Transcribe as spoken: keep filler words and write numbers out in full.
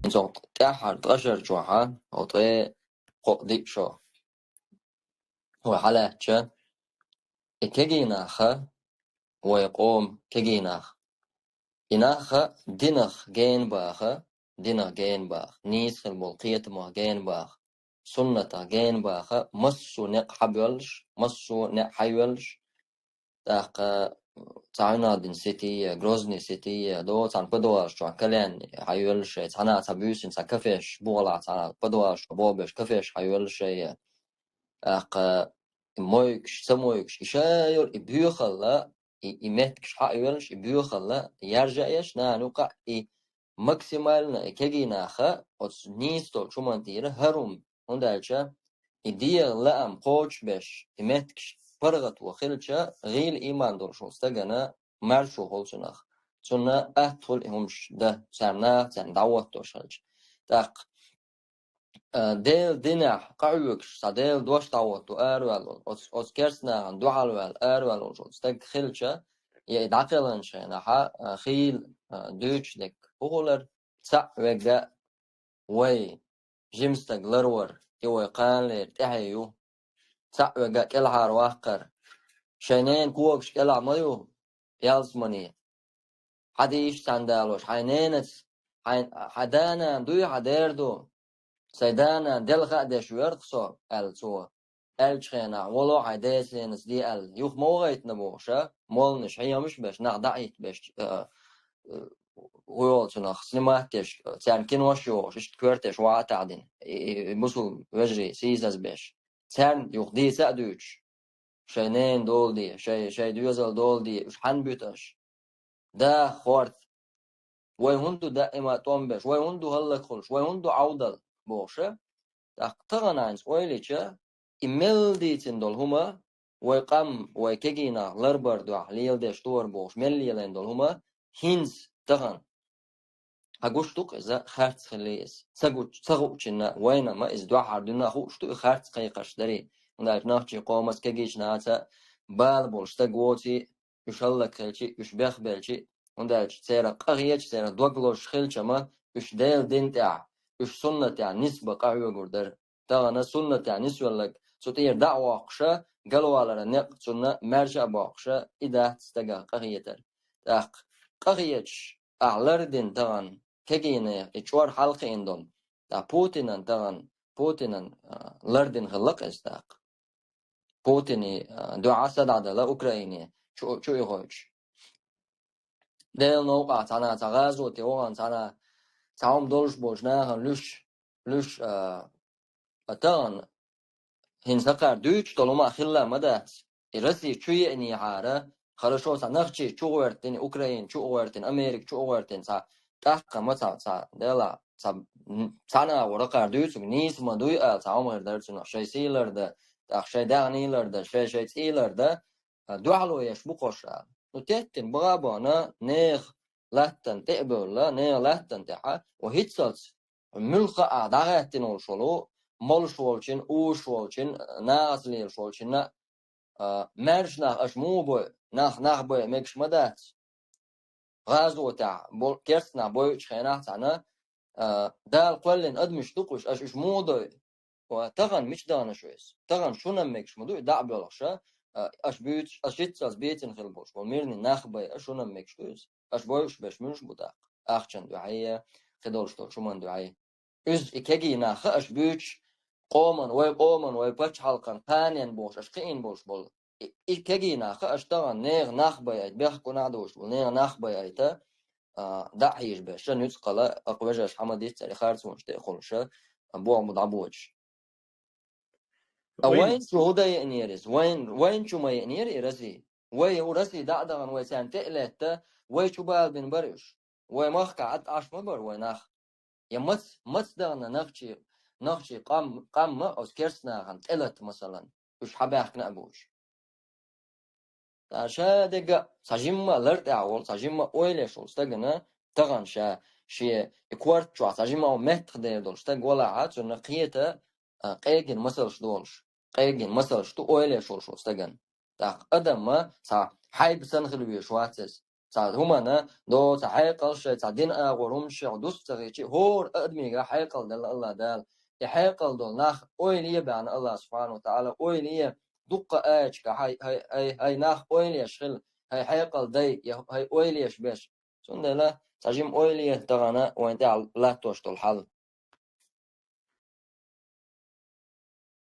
ХӀинца тӀаьххьара ткъа шар чохь а, хӀо ткъе кхоъ-диъ шо вай хьалаьцча, и кегий наха, вай къоман кегий нах, и наха динах гена баха, динах гена баха, нийса хила болу кхетамах гена баха, суннатах гена баха, массо а некъ хьабоьллуш, массо а некъ хьайоьллуш, тӀаккха цхьа хьуьнал дина сити а, Грозный сити а, до цхьана подвалаш чохь кальян хьайоьллуш, цхьана цхьа буьйсина цхьа кафеш, бухалахь цхьана подвалаш чохь бохбеш кафеш хьайоьллуш, тӀаккха мойкаш, ца мойкаш, и шайолу и боьхалла, и, и меттигаш хьа а йоьллуш, и боьхалла яржа а еш, нахана юкъахь и максимально и кегий наха оцу нийса долчу хӀуманна тӀера хӀара хӀума, хӀунда аьлча и дегӀан лаам кхочушбеш, и меттигаш паргӀато хилча, гӀийла ийман долуш волу стагана маршо хуьлу цунах. Цунна атта хуьлу и хӀумаш дан, царна наха царна дӀахӀоттош хилча. ТӀаккха а, Делан динехь къахьоьгуш, цхьа Делан дош дӀахӀотто араваьлла волу, оцу, оцу керста нахана дуьхьал ваьлла араваьлла волчу стаг хилча, я и дӀакхелхинчу хенахь а, хийла, а, дуьйцуш дерг хӀун хуьлура, цхьаъ верг а вай жима стаг ларвар, и вай кханалера тӀаьхье ю. Цхьаъ верг а кӀелхьара ваккхар. Шайн ненан когаш кӀелахь ма ю, ялсамане. Хьан дийша цхьаьна далош, хьайн ненаца, хьайн, хьан да-нана дуй, хьан дера ду? Сайн да-нана делха а деш верх со, аьлла цо. Аьллачу хенахь, вало хьайн деца-ненаца де аьлла, юха ма вахийтина бохуш а, молланаш хьемаш а беш, нах дӀа а хӀиттабеш, а, а, гӀоьлцунах снимать деш, царна кинош а йохуш, иштта коьртеш ваха а таӀдина, и, и, и бусул вежарий сийсаз беш. Царна юха дийца а дуьйцуш, шайн ненан дола де, шайн, шайн доьзал дола де, уьш хьанна буьту аша? Да, хорта. Вай хӀунда ду даима тӀом беш, вай хӀунда ду хӀаллакьхуьлуш, вай хӀунда ду Ӏовдал, бохуш а. ТӀаккха тахана хӀинца ойла йича, и мел дийцина долу хӀума, вай къам, вай кегий нах ларбар дуьхьа леладеш тухур бохуш, мел лелийна долу хӀума, хӀинца тахана. Хьан гуш ду-кх иза, харц хилла иза? Ца гуч-, ца хуучунна вайна ма иза дуьххьара дуьйна а хууш ду и харц кхайкхаш дарий? ХӀунда аьлча нохчийн къомаца, кегийчу нахаца бала болуш стаг воций, уьш хӀаллакьхилчий, уьш бехбелчий, хӀунда аьлча церан къахеташ, церан дог лозуш хилча ма, уьш Делан дин тӀехь, уьш суннат тӀехь нисбан къахьоьгур дара. Тахана суннат тӀехь нисвелларг цу тӀера дӀа а воккхуш а, галваларан некъ цунна маьрша а боккхуш а, и дац стагах къахетар. ТӀаккха къахеташ ахь лардина тахана кегийнех и чӀор хьалакхиъна долу. Ткъа Путинан тахана, Путинан, а, лардина хилла-кх иза тӀаккха. Путине, а, дуьхьа са дӀадала Украине чу, чу и гӀойтуш. Делан новкъахь цхьана цхьа гӀазоте вахана цхьана цхьа хӀума долуш болчу нахана луьш, луьш, а, а тахана хӀинца хӀокхара дуьйцуш долу хӀума хилла ма дац. И Россия чу еанехьара, хорошо, цхьа Нохчийчу гӀоьртина, Украина чу гӀоьртина, Америка чу гӀоьртина, цхьа тӀаккха ма цхьа, цхьа, дела, цхьа, м, цхьана агӀор хӀокхара дуьйцург нийса ма дуй ала, цхьа хӀума хир дара цунах, шайн сий лардан, тӀаккха шайн даьхний лардан, шайн, шайн цӀий лардан, а, дуьхьало еш бу кхуш ала. Ну, теттина баха а бахана, нехан латтана тӀе а бевлла, нехан латтана тӀехьа, ва хӀинццалц муьлхха а дӀахӀаьттина волуш волу, молуш волчун, уьш волчун, нахаца лелаш волчунна, а, маьрша нах аша муха бойу, нах нах байа мегаш ма дац. ГӀазотехь бо-, керста нах бойучу хенахь цхьана, а, Дала кхоьллина адамаш ду-кх уьш, аша уьш муха дойу? Ва тахана мича дахана шу иза? Тахана шуна-м мегаш ма ду и дӀа а боьлхуш, а, аша буьйцуш, аша хӀинццалц бецина хила болуш болу мирный нах байа, шуна-м мегаш ду иза? Аша бойуш берш муьлш бу тӀаккха? Ахчан дуьхьа я, кхидолуш долчу хӀуманна дуьхьа я. Иза и кегий нах аша буьйцуш, къоман, вай къоман, вай пачхьалкхан кханен бохуш, аша кхиъна болуш болу. И, и кегий нах аша тахана нехан нах байа, бехк гунахь долуш болу, нехан нах байа, а, дӀа а хьийжабеш, ша нуьцкъала, акха вежарша хьама диццара, и харцонаш тӀе а кхуллуш, а, боху дӀабоцуш. А вайн, вайн чу хӀу дан еанера иза? Вайн, вайн чу ма еанера и Россия? Вай хӀу Россия дӀа а дахана, вай царна тӀе а летта, вай чу балабина бара уьш. Вай махкахь Ӏад Ӏаш ма бара вай нах. Я мац, мац дахана нахчий, нахчий къам, къамма оцу керста нахана тӀелатта, масалан, уьш хьабаьхкина а буьйцуш. Ткъа ша дерг а цхьа жимма а лар тӀехь волу, цхьа жимма а ойла еш волу стагана тахана ша шен и корта чохь цхьа жимма а меттах дер долу стаг валахьа, цунна кхета, а, къегина масалш долуш, къегина масалш ду ойла еш волуш волу стагана. ТӀаккха адамма цхьа хьайба санна хила везаш вац иза. цхьа хӀумана, до цхьа хьекъал шай, цхьа дин агӀор хӀума шех дус ца хилча, хӀора адамига хьекъал делла Аллах Дала. И хьекъал долу нах ойла е баьхна Аллах Субхьанаху ва ТаӀала, ойла е дуккха аячка, хьай, хьай, хьай, хьай нах ойла еш хила, хьай хьекъал дай, я хьай ойла еш беш. Цундела цхьа жима ойла е тахана вайн тӀехь латтош долу хьал.